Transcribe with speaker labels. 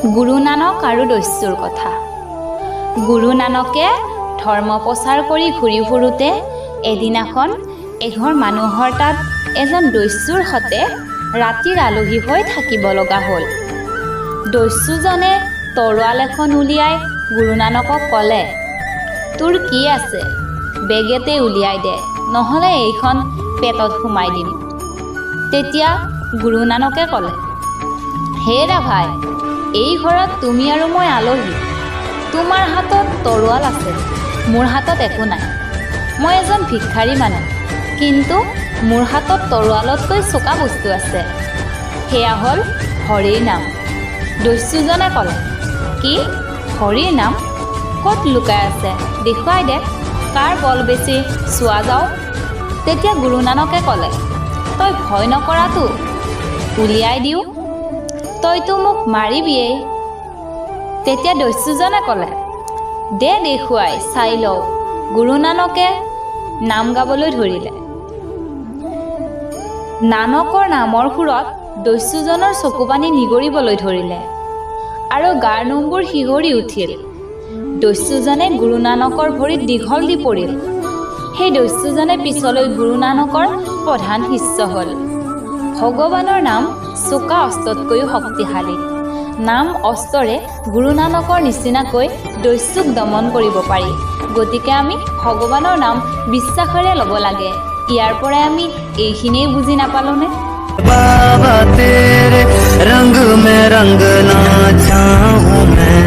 Speaker 1: গুৰু নানক আৰু দস্যুৰ কথা। গুৰু নানকে ধৰ্ম প্ৰচাৰ কৰি ঘূৰি ফুৰোঁতে এদিনাখন এঘৰ মানুহৰ তাত এজন দস্যুৰ সতে ৰাতিৰ আলহী হৈ থাকিব লগা হ'ল। দস্যুজনে তৰোৱাল এখন উলিয়াই গুৰু নানকক ক'লে, "তোৰ কি আছে বেগেতে উলিয়াই দে, নহ'লে এইখন পেটত সুমাই দিম।" তেতিয়া গুৰু নানকে ক'লে, "হেৰা ভাই, এই ঘৰত তুমি আৰু মই আলহী। তোমাৰ হাতত তৰোৱাল আছে, মোৰ হাতত একো নাই। মই এজন ভিক্ষাৰী মানুহ, কিন্তু মোৰ হাতত তৰোৱালতকৈ চোকা বস্তু আছে, সেয়া হ'ল হৰিৰ নাম।" দস্যুজনে ক'লে, "কি, হৰিৰ নাম? ক'ত লুকাই আছে দেখুৱাই দে, কাৰ বল বেছি চোৱা যাওক।" তেতিয়া গুৰু নানকে ক'লে, "তই ভয় নকৰাতো উলিয়াই দিওঁ, তইতো মোক মাৰিবিয়েই।" তেতিয়া দস্যুজনে ক'লে, "দে দেখুৱাই, চাই লওঁ।" গুৰু নানকে নাম গাবলৈ ধৰিলে। নানকৰ নামৰ সুৰত দস্যুজনৰ চকুপানী নিগৰিবলৈ ধৰিলে আৰু গাৰ নোমবোৰ শিহৰি উঠিল। দস্যুজনে গুৰু নানকৰ ভৰিত দীঘল দি পৰিল। সেই দস্যুজনে পিছলৈ গুৰু নানকৰ প্ৰধান শিষ্য হ'ল। ভগৱানৰ নাম চোকা অস্ত্ৰতকৈও শক্তিশালী। নাম অস্ত্ৰৰে গুৰু নানকৰ নিচিনাকৈ দস্যুক দমন কৰিব পাৰি। গতিকে আমি ভগৱানৰ নাম বিশ্বাসেৰে ল'ব লাগে। ইয়াৰ পৰাই আমি এইখিনিয়েই বুজি নাপালোনে?
Speaker 2: बाबा, तेरे रंग में रंगना चाहूं मैं।